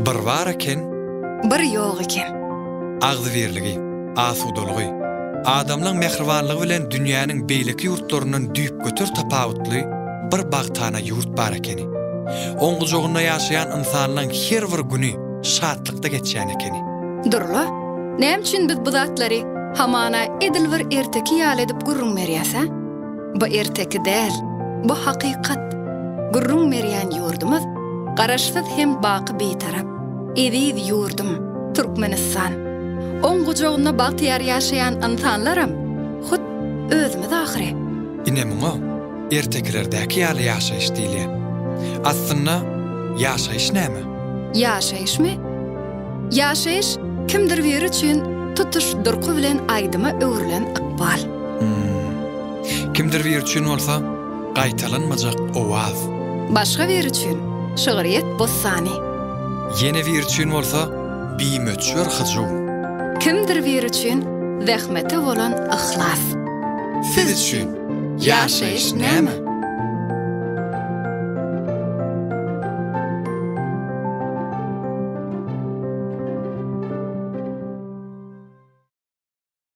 Bir bar eken. Bir ýok eken. Agzybirligi, asudalygy, adamlaň mähribanlygy bilen dünýäniň beýleki ýurtlaryndan düýpgöter tapawutly bir bagtana ýurt bar ekeni. Oň gujagynda ýaşaýan ynsanlaň her bir güni şatlykda geçýän ekeni. Durla, näme üçin biz bu zatlary hamana edil bir erteki ýaly edip gürrüň berýäs-ä? Bu erteki däl, bu hakykat. Gürrüň berýän ýurdumyz Garaşsyz hem baky Bitarap, eziz ýurdum, Türkmenistan. Oň gujagynda bagtyýar ýaşaýan ynsanlaram hut özümiz ahyry. Ine muňa ertekilerdäki ýaly ýaşaýyş diýilýär. Aslynda, ýaşaýyş näme? Ýaşaýyşmy? Ýaşaýyş kimdir biri üçin tutuş durky bilen aýdyma öwrülen ykbal. Hum. Kimdir biri üçin bolsa gaýtalanmajak owaz. Başga biri üçin şygryýet bossany. Ýene biri üçin bolsa bimöçber hyjuw. Kimdir biri üçin zähmete bolan yhlas. Siz üçin ýaşaýyş näme?